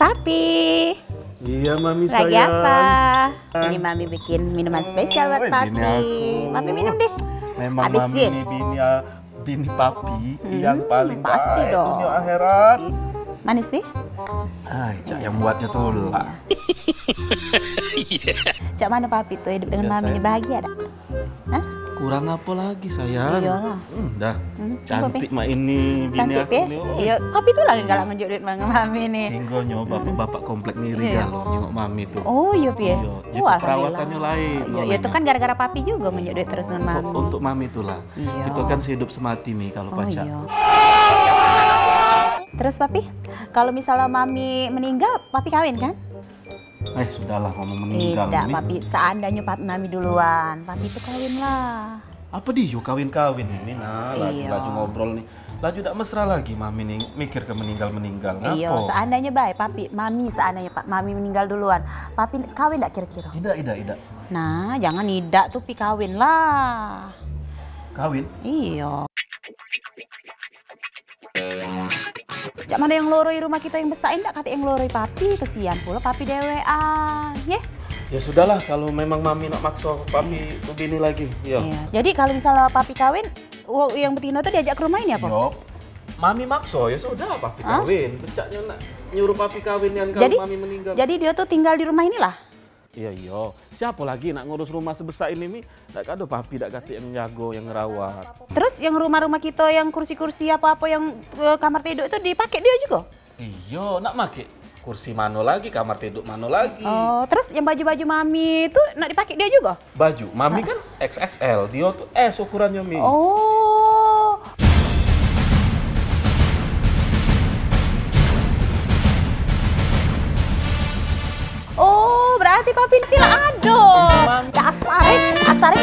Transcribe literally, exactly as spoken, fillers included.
Papi. Iya, Mami sayang. Lagi apa? Ini Mami bikin minuman spesial buat Papi. Papi minum deh. Memang Mami ini bini, bini Papi yang paling baik dunia akhirat. Manis, Pi? Ay, cak yang buatnya tuh lah. Cak mana Papi tuh hidup dengan Mami ini, bahagia dak? Hah? Kurang apa lagi, sayang? Iyalah. Hmm, dah. Hmm, cantik mak ini, bini aku nih. Iya, Papi tuh lagi galak ngejuk duit dengan Mami nih. Sehingga nyo bapak-bapak komplek ngiri galo nyengok Mami tuh. Oh, iya, Pi. Iya, perawatannya lain. Iya, itu kan gara-gara Papi juga ngejuk duit terus dengan Mami. Untuk Mami itulah. Iya. Kita kan sehidup semati, Mi, kalau pacak. Terus, Papi, kalau misalnya Mami meninggal, Papi kawin kan? Eh, sudahlah, Mami meninggal. Tidak, Papi. Seandainya Papi, Mami duluan, Papi itu kawin lah. Apa dia kawin-kawin ini, nah, laju-laju ngobrol nih. Laju dak mesra lagi Mami nih mikir ke meninggal-meninggal. Iya, seandainya baik, Papi, Mami, seandainya Pak Mami meninggal duluan, Papi kawin dak kira-kira? Idak, idak, idak. Nah, jangan idak tuh, Pi, kawin lah. Kawin? Iya. Cak mana yang loroi rumah kita yang besain, dak katik yang loroi Papi, kesian pula Papi dewean, ye? Ya sudahlah, kalau memang Mami nak makso Papi tu bini lagi, ya. Iya. Jadi kalau misalnya Papi kawin, wo-, yang betino tuh diajak ke rumah ini apa? Yo, Mami makso, ya sudah, Papi kawin. Pecaknya nak nyuruh Papi kawin yang kalau Mami meninggal. Jadi dia tuh tinggal di rumah inilah? Iya, iya. Siapa lagi nak ngurus rumah sebesar ini, Mi? Dak kado Papi, dak katik yang jago, yang ngerawat. Terus yang rumah-rumah kita yang kursi-kursi apa-apa yang, eh, kamar tidur itu dipakai dia juga? Iyo, nak make kursi mano lagi, kamar tidur mano lagi. Oh, terus yang baju-baju Mami itu nak dipakai dia juga? Baju Mami kan X X L, dia tuh S ukurannyo, Mi. Oh. Oh, berarti Papi nanti lah ado. Dasar, eh, dasar, eh.